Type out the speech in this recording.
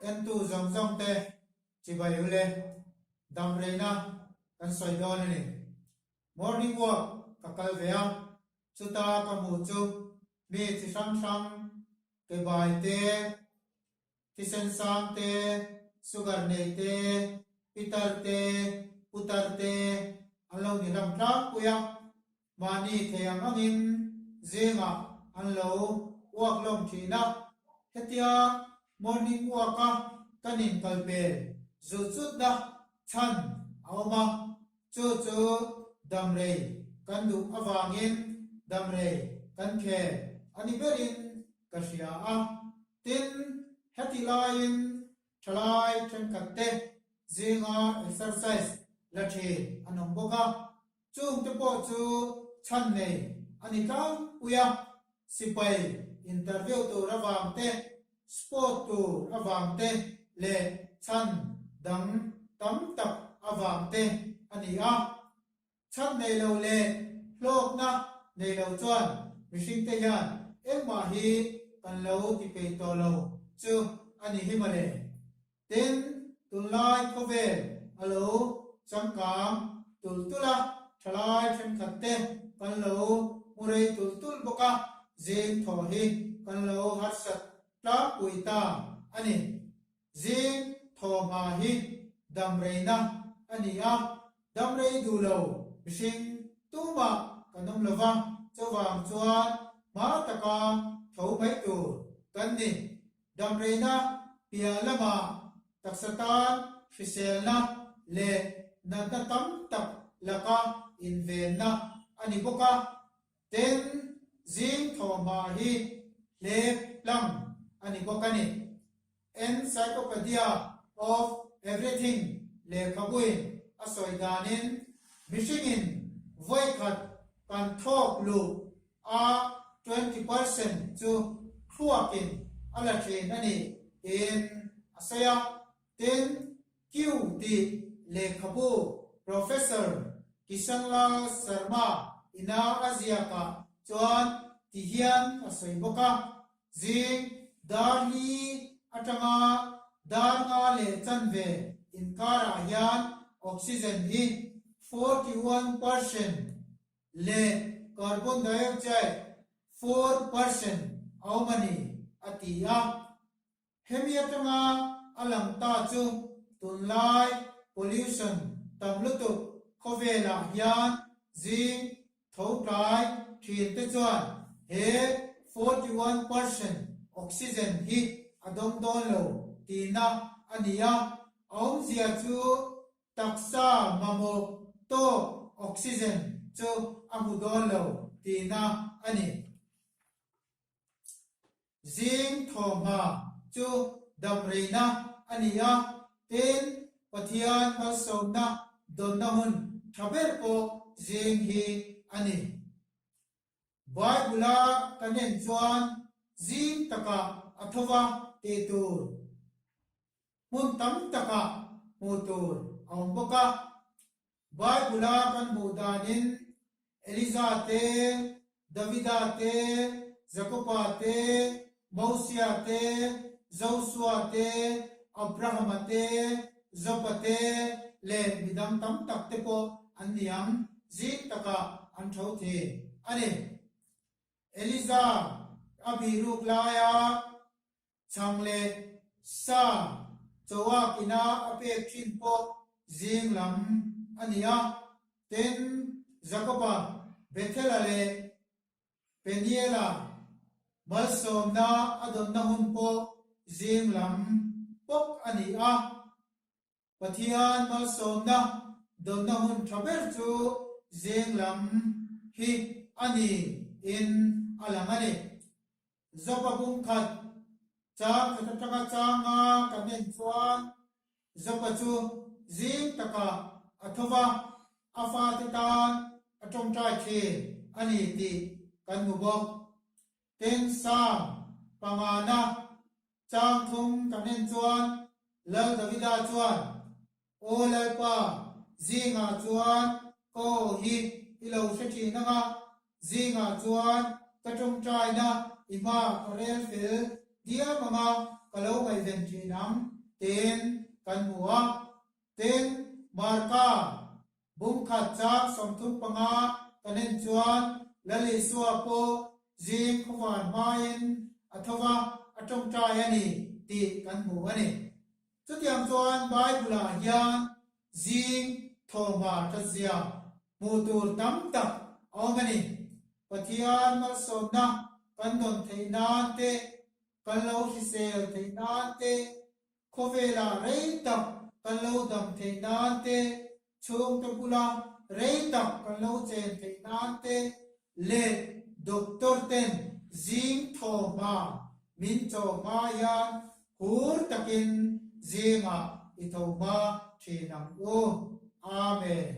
Entu zawng zawng te chibai ule damreina kan sawi dawn a ni. Morning walk ka kal ve a, chuta ka hmuh chu mi chi hrang hrang ke bai te, thisen sang te, sugar nei te, pitar te, putar te an lo ni hlawm tlangpui a. Mahni thei ang angin zingah an lo walk lawm thin a, hetia morning walk a kan inkal pel zut zutna chhan a awm a, chu chu damrei kan duh avangin damrei kan khel a ni berin ka hria a, tin heti laiin thalai thenkhat te zinga exercise la thin an awm bawk a. Chungte pawh chu chhan nei a ni tlangpui a, sipai interview tur avang te, sport tur avang te leh chhan dang tam tak avang te a ni a. Chhan nei lo leh hlawkna nei lo chuan mihringte hian engmah hi kan lo ti peih tawh lo chu a ni hi mawle. Tin, tunlai khawvel a lo changkang tulh tulh a, thalai thenkhat te kan lo hmu rei tulh tulh bawk a, zing thaw hi kan lo harsat tlangpui ta a ni. Zing thaw hma hi damreina a ni a, damrei duh lo mihring tumah kan awm lo va, chuvang chuan hma taka tho mai tur kan ni. Damreina piah lamah taksa tan hriselna leh natna tam tak laka invenna a ni bawk a, tin zing thawhhma hi hlep hlang a ni bawk a ni. Encyclopedia of Everything lehkhabuin a sawi danin mihringin vawikhat kan thawk luh a 20% chu thluakin a la thin a ni tiin a sawi a. Tin, Q tih lehkhabu Professor Kishanlal Sharma ina a ziakah chuan ti hian a sawi bawk a, Zing dar li atanga dar nga leh chanve inkarah hian oxygen hi 41% leh carbon dioxide 4% a awm a ni, a ti a. Hemi atanga a lang ta chu tunlai pollution tam lutuk khawvelah hian zing tho tlai thin te chuan he 41% oxygen hi a dawng dawn lo tihna a ni a, a awmzia chu Taksa mamawh tawk oxygen chu a hmu dawn lo tihna a ni. Zing thawhhma chu damreina a ni a, tin Pathian malsawmna dawnna hun tha ber pawh zing hi a ni. Bible-a kan en chuan zing takah a thova tih tur. Hmun tam takah hmuh tur a awm bawk a. Bible-a kan hmuh danin Eliza te, Davida te, Jakoba te, Mosia te, Josua te, Abrahama te, Joba te leh midang tam tak te pawh an ni ang, zing takah an tho thin a ni. Eliza a bihruk laia Chhang leh sa chawak ina a pek thin pawh zing lam a ni a. Tin, Jakoba, Bethela leh Peniela malsawmna a dawnna hun pawh zing lam bawk a ni a. Pathian malsawmna dawnna hun tha ber chu zing lam hi a ni in a lang a ni. Zopa bung khat chang khat atanga changa kan en chuan Zopa chu zing takah a tho va, a fate tan a tawngtai thin a ni tih kan hmu bawk. Tin, Psalm pangana chang thum kan en chuan Lal Davida chuan, Aw Lalpa, zingah chuan ka aw hi i lo hre thin ang a, zingah chuan ka tawngtaina i hma ka rel fel diam ang a, ka. ka lo ngaihven thin ang tiin kan hmu a. Tin, Marka bungkhat chang 35 kan en chuan Lal Isua pawh zing khawvan hmain a tho va, a tawngtai a ni tih kan hmu a ni. Chutiang chuan Bible-ah hian zing thawhma thatzia hmuh tur tam tak a awm a ni. Pathian malsawmna kan dawn theih nan te, kan lo hrisel theih nan te, Khawvelah rei tak kan lo dam theih nan te, chhungte bula rei tak kan lo chen theih nan te leh doctor ten zing thaw hma min chaw hma hian hur takin zingah i tho hma thin ang u. Amen.